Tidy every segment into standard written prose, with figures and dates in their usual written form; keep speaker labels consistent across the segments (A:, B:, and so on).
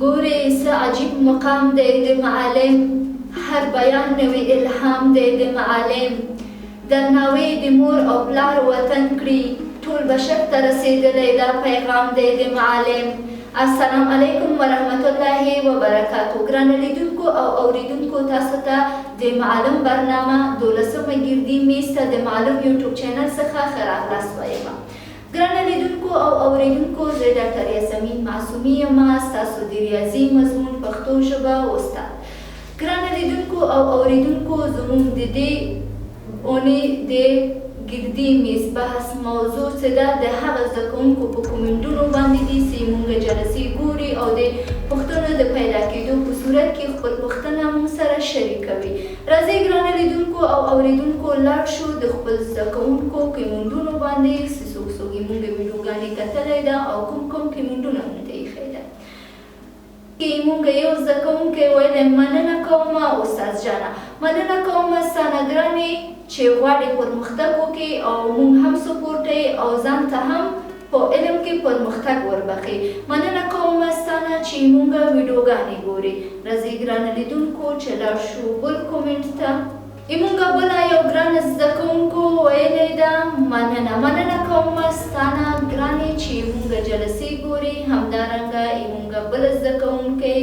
A: ګورې څه عجیب مقام دی د معلم، هر بیان نوی الهام دی د معلم. درناوی د مور او پلار وطن کړي، ټول بشر ته رسېدلی دا پیغام دی د معلم. السلام علیکم ورحمت الله وبرکاتو. ګرانو لیدونکو او اوریدونکو، تاسو ته د معلم برنامه دولسمه ګردي میز ته د معلم یوټیوب چینل څخه ښه راغلاست وایم. ګرانو لیدونکو او اوریدونکو، زه ډاکټر یاسمین معصومي یم، ستاسو د ریاضي مضمون پښتو ژبه استاد. ګرانو لیدونکو او اوریدونکو، زموږ د دې اونۍ د ګردي میز بحث موضوع څه ده، د هغه زده کوونکو په کومنټونو باندې دي چې مونږ جلسې ګوري او د پوښتنو د پیدا کېدو په صورت کې خپل پوښتنه مونږ سره شریکوي. راځئ ګرانو لیدونکو او اوریدونکو، لاړ شو د خپل زده کوونکو کومنټونو باندې چې څوک څوک یې مونږ ویډیوګانې کتلی ده او کوم کوم کومنټونه مونږ ته ایښی ده. کې مونږ یو زده کوونکی ویلی: مننه کوم استاد جانه. مننه کوم ستا نه ګرانې چې غواړې پرمختګ وکړي او مونږ هم سپورټ او ځان ته هم په علم کې پرمختګ وربخښي. مننه کوم ستا نه چې مونږ ویډیوګانې ګوري. راځئ ګرانه لیدونکو چې لاړ شو بل کومنټ ته. مونږ بله یو ګران زده کوونکو ویلی ده: مننه، مننه کوم ستا نه ګرانې چې مونږ جلسې ګوري. همدارنګه مونږ بل زده کوونکی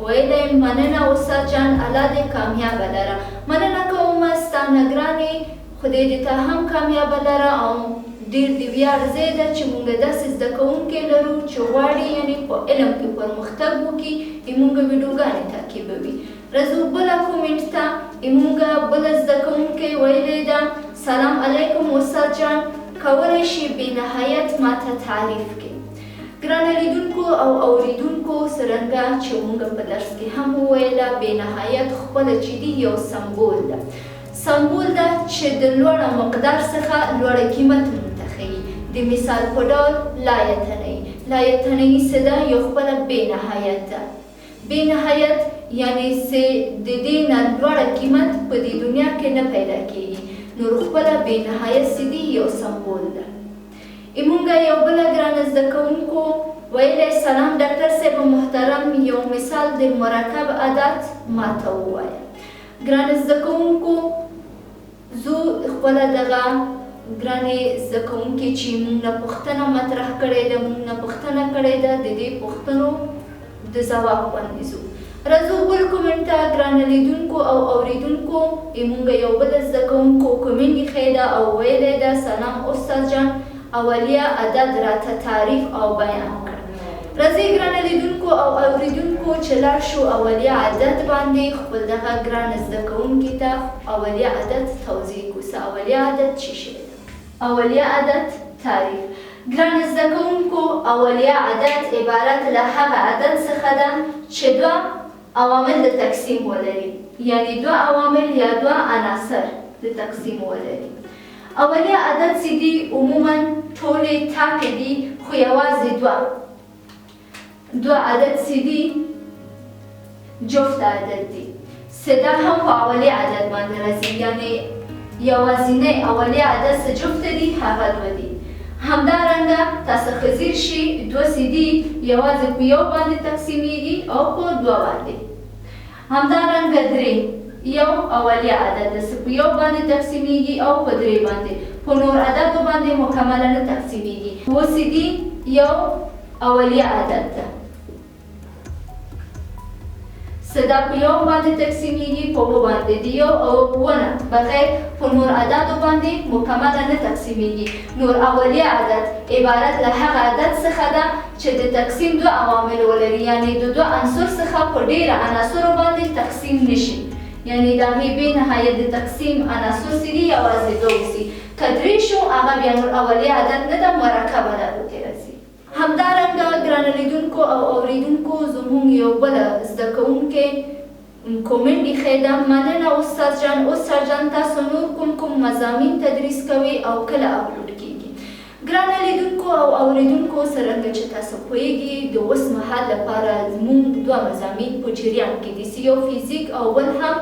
A: ویلی: مننه استاد جان، الله دې کامیابه لره. مننه کوم ستا نه ګرانې، خدای دې تا هم کامیابه لره. او ډیر د ویاړ ځای ده چې مونږ داسې زده کوونکي لرو چې غواړي یعنی په علم کې پرمختګ وکړي، مونږ ویډیوګانې تعقیبوي. راځو بله کومنټ ته. مونږ بله زده کوونکی ویلی ده: سلام علیکم استاد جان، کولی شي بې نهایت ماته تعریف کړي؟ ګرانه لیدونکو او اوریدونکو، څرنګه چې مونږ په درس کې هم وویله، بې نهایت خپله چې دي یو سمبول ده، سمبول ده چې د لوړه مقدار څخه لوړه قیمت مونږ ته ښیي. د مثال په ډول لایتنهي، لایتنهي څه ده؟ یو خپله بې نهایت ده. بې نهایت یعنی چې د دې نه لوړه قیمت په دې دنیا کې نه پیدا کیږي. نور خپله بې نهایت څه دي؟ یو سمبول ده. مونږ یو بله ګرانه زده کوونکو ویلی: سلام ډاکټر صاحب محترم، یو مثال د مرکب عدد ماته ووایه. ګرانه زده کوونکو، زه خپله دغه ګرانې زده کوونکي چې مونږ نه پوښتنه مطرح کړې ده، مونږ نه پوښتنه کړې ده، د دې پوښتنو د ځواب باندې ځو. راځو بل کومنټ ته. ګرانه لیدونکو او اوریدونکو، مونږ یو بل زده کوونکو کومنټ ایښی ده او ویلی ده: سلام استاد جان، اولیه عدد راته تعریف او بیان کړه. راځئ ګرانه لیدونکو او اوریدونکو چې لاړ شو اولیه عدد باندې، خپل دغه ګرانه زده کوونکي ته اولیه عدد توضیح کو څه اولیه عدد چی شی ده. اولیه عدد تعریف. ګرانه زده کوونکو، اولیه عدد عبارت له هغه عدد څخه ده چې دوه عوامل د تقسیم ولري، یعنی دوه عوامل یا دوه عناصر د تقسیم ولري. اولیه عدد چې دي عموما ټولې طاقې دي، خو یوازې دوه عدد چې دي جفت عدد دي. څه هم په اولیه عدد باندې راځي، یعنی یوازینی اولیه عدد څه جفت دي هغه دوه دي. همدارنګه تاسو ښه ځیر شي، دوه څه دي یوازې په یو باندې تقسیمیږي او په دوه باندې. همدارنګه درې یو اولیه عدد ده چې په یو باندې تقسیمیږي او په درې باندې، په نور عددو باندې مکمله نه تقسیمیږي. اووه څه دي یو اولیه عدد ده څه دا په یو باندې تقسیمیږي، په اووه باندې، د یو او اووه نه بغیر په نور عددو باندې مکمله نه تقسیمیږي. نور اولیه عدد عبارت له هغه عدد څخه ده چې د تقسیم دوه عوامل ولري، یعنی د دوه عنصر څخه په ډیره عناصرو باندې تقسیم نشي، یعنی د هغې بې نهایت د تقسیم عناصر څه دي یوازې دوه اوسي. که درې شو هغه بیا نور اولیه عدد نه ده، مرکب عدد ورته راځي. همدارنګه ګرانه لیدونکو او اوریدونکو، زموږ یو بل زده کوونکی کومنټ ایښی ده: مننه استاد جان، استاد جان تاسو نور کوم کوم مضامین تدریس کوئ او کله اپلوډ کیږي؟ ګرانه لیدونکو او اوریدونکو، څرنګه چې تاسو پوهیږئ د اوس مهال لپاره زموږ دوه مضامین په جریان کې دي چې یو فزیک او بل هم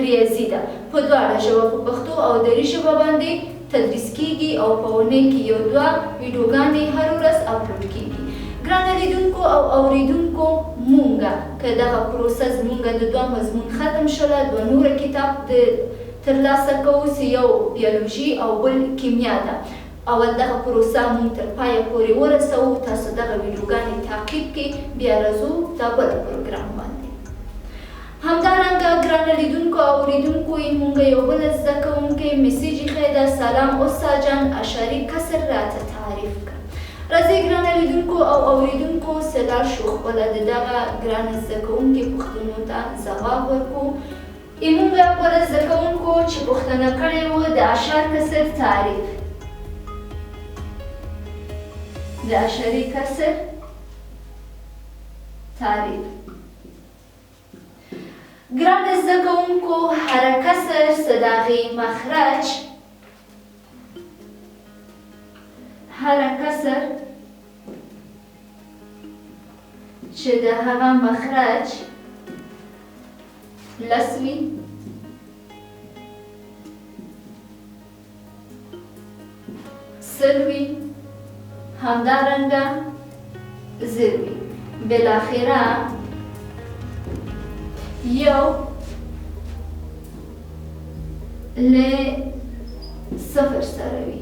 A: ریاضي ده. په دواړه ژبه، په پښتو او دري ژبه باندې تدریس کیږي او په اونۍ کې یو دوه ویډیوګانې هر ورځ اپلوډ کیږي. ګرانه لیدونکو او اوریدونکو، مونږه که دغه پروسه زمونږه د دوه مضمون ختم شوله، دوه نوره کتاب د ترلاسه کوو چې یو بیولوژي او بل کیمیا ده. اول دغه پروسه مونږ تر پایه پورې ورسوو، تاسو دغه ویډیوګانې تعقیب کړئ، بیا راځو دا بل پروګرام باندې. همدارنګه ګرانه لیدونکو او اوریدونکو، مونږ یو بل زده کوونکی میسج ایښی ده: سلام استاد جان، اشاري کسر راته تعریف کړه. راځئ ګرانه لیدونکو او اوریدونکو، څه لاړ شو خپله د دغه ګرانه زده کوونکي پوښتنو ته ځواب ورکړو. مونږ بل زده کوونکو چې پوښتنه کړې وه د اشار کسر تعریف، د اشاري کسر تعریف. ګران زده کوونکو، هره کسر څه د هغې مخرج، هره کسر چې د هغه مخرج لس وي، 100 وي، همدارنګه 1000 وي، بالاخره یو له صفر سره وي،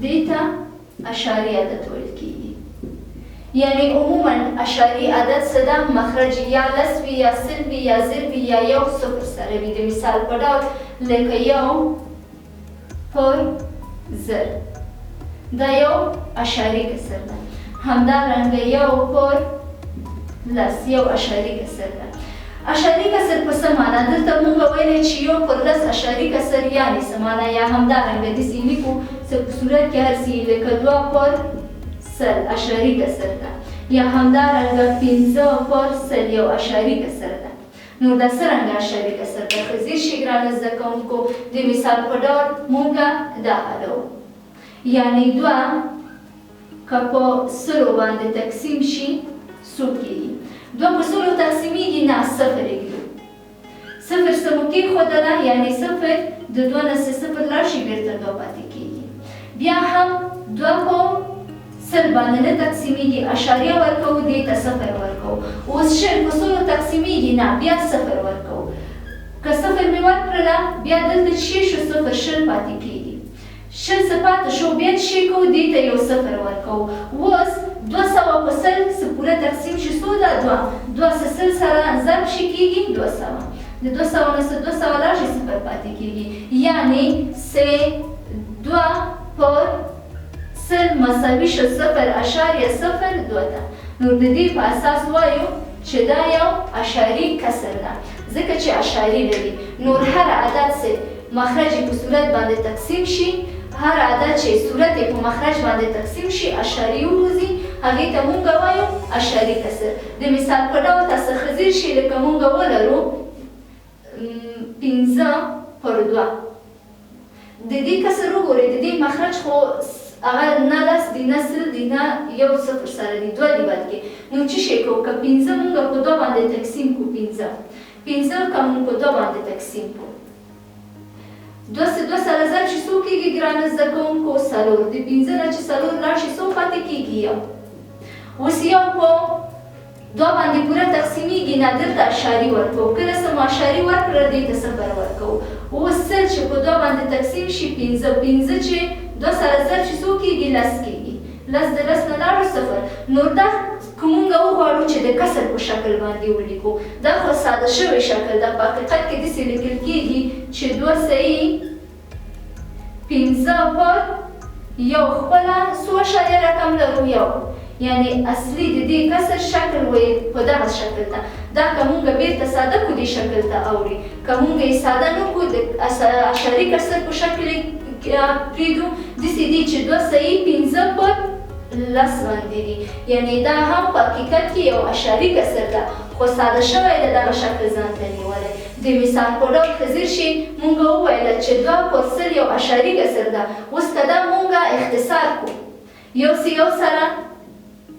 A: دې ته اشاري عدد ویل کېږي. یعنی عموما اشاري عدد څه ده؟ مخرج یا لس وي، یا 100 وي، یا 1000 وي، یا یو صفر سره وي. د مثال په ډول لکه یو پر 1000، دا یو اشاري کسر ده. همدارنګه یو پر لس یو اشاري کسر ده. اشاري کسر په څه معنا؟ دلته مونږ ویلی چې یو پر لس اشاري کسر یعنی څه معنا؟ یا همدارنګه داسې لیکو څه په صورت کې هر څه، لکه دوه پر 100 اشاري کسر ده، یا همدارنګه پنځه پر 100 یو اشاري کسر ده. نو دا څرنګه اشاري کسر ده؟ ښه ځیر شئ ګرانه زده کوونکو، د مثال په ډول مونږ دا حلوو، یعنی دوه که په 100 باندې تقسیم شي څو کېږي؟ دوه په 100 تقسیمیږي؟ نه، صفر یې ږدو. صفر څه مو کېښودله، یعنی صفر د دوه نه څه صفر لاړ شي بېرته دوه پاتې کېږي. بیا هم دوه په 100 باندې نه تقسیمیږي، اشاریه ورکوو، دې ته صفر ورکوو. اوس 20 په 100 تقسیمیږي؟ نه، بیا صفر ورکوو. که صفر مې ورکړله، بیا دلته چې شو صفر 20 پاتې کېږي، 20 څه پاتې شو، بیا چې کوو دې ته یو صفر ورکوو. اوس 200 په 100 څه پوره تقسیم شي څو ده؟ دوه. دوه څه 100 سره ضرب شي کېږي 200، د 200 نه څه 200 لاړ شي صفر پاتې کېږي، یعنی څه دوه پر 100 مساوي شو 0.02 ته. نو د دې په اساس وایو چې دا یو اشاري کسر ده، ځکه چې اشاري لري. نور هر عدد چې مخرج یې په صورت باندې تقسیم شي، هر عدد چې صورت یې په مخرج باندې تقسیم شي اشاري ووځي، هغې ته مونږ وایو اشاري کسر. د مثال په ډول تاسو ښه ځیر شئ، لکه مونږ ولرو پنځه پر دوه، د دې کسر وګورئ، د دې مخرج خو هغه نه لس دی، نه 100 دی، نه یو صفر سره دی، دوه دی بلکې. نو څه شی کوو؟ که پنځه مونږ په دوه باندې تقسیم کړو، پنځه که مونږ په دوه باندې تقسیم کړو، دوه څه دوه سره ضرب شي څو کېږي ګرانه زده کوونکو؟ څلور. د پنځه نه چې څلور لاړ شي څو پاتې کېږي؟ یو. اوس یو په دوه باندې پوره تقسیمیږي؟ نه، دلته اشاري ورکوو. کله څه مو اشاري ورکړه دې ته صفر ورکوو. اوس 100 چې په دوه باندې تقسیم شي پنځه، پنځه چې دوه سره ضرب شي څو کېږي؟ لس کېږي. لس د لس نه لاړو صفر. نو دا که مونږ وغواړو چې د کسر په شکل باندې ولیکو، دا خو ساده شوی شکل ده، په حقیقت کې داسې لیکل کېږي چې دوه صحیح پنځه پر یو خپله څو اشاریه رقم لرو؟ یو. یعنی اصلي د دې کسر شکل ویل په دغه شکل ده. دا که مونږ بیرته ساده کړو دې شکل ته اوړي، که مونږ یې ساده نه کړو د اشاري کسر په شکل پرېږدو، داسې دي چې دوه صحیح پنځه پر لس باندې دي. یعنی دا هم په حقیقت کې یو اشاري کسر ده، خو ساده شوی ده، دغه شکل ځان ته نیولی. د مثال په ډول که ځیر شي مونږ وویله چې دوه پر 100 یو اشاري کسر ده. اوس که دا مونږ اختصار کړو، یو څه یو سره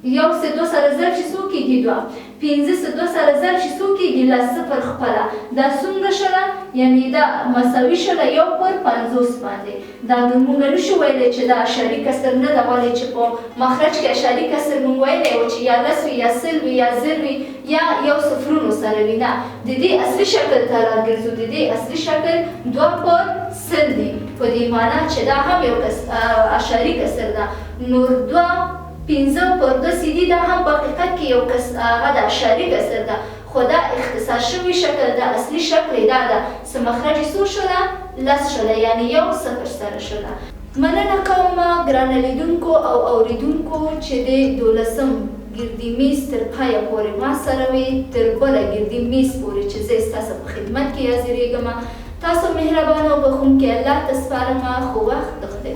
A: یو سه دوه سره ضرب شي څو کیږي؟ دوه. پنځه سه دوه سره ضرب شي څو کیږي؟ لس. صفر خپله. دا څومره شوله؟ یعنی دا مساوي شوله یو پر 50 باندې. دا نور مونږ نشو ویلی چې دا اعشاري کسر نه ده، ولې چې په مخرج کې اعشاري کسر مونږ ویلی و چې یا لس وي، یا 100 وي، یا 1000 وي، یا یو صفرونو سره وي. نه، د دې اصلي شکل ته راګرځو. د دې اصلي شکل دوه پر 100 دي، په دې معنا چې دا هم یو اعشاري کسر ده. نور دوه پنځه پر دوه سیدي، دا هم په حقیقت کې یو کس هغه د اعشاري کسر ده، خو دا اختصار شوی شکل ده، اصلي شکل یې دا ده. څه مخرج یې څو شوله؟ لس شوله، یعنې یو صفر سره شوله. مننه کوم ګرانه لیدونکو او اوریدونکو چې د دولسم ګردي میز تر پایه پورې ما سره وي. تر بله ګردي میز پورې چې زه ستاسو په خدمت کې حاضرېږم، تاسو مهربان او بخښونکي الله ته سپارم. خو وخت د خدای.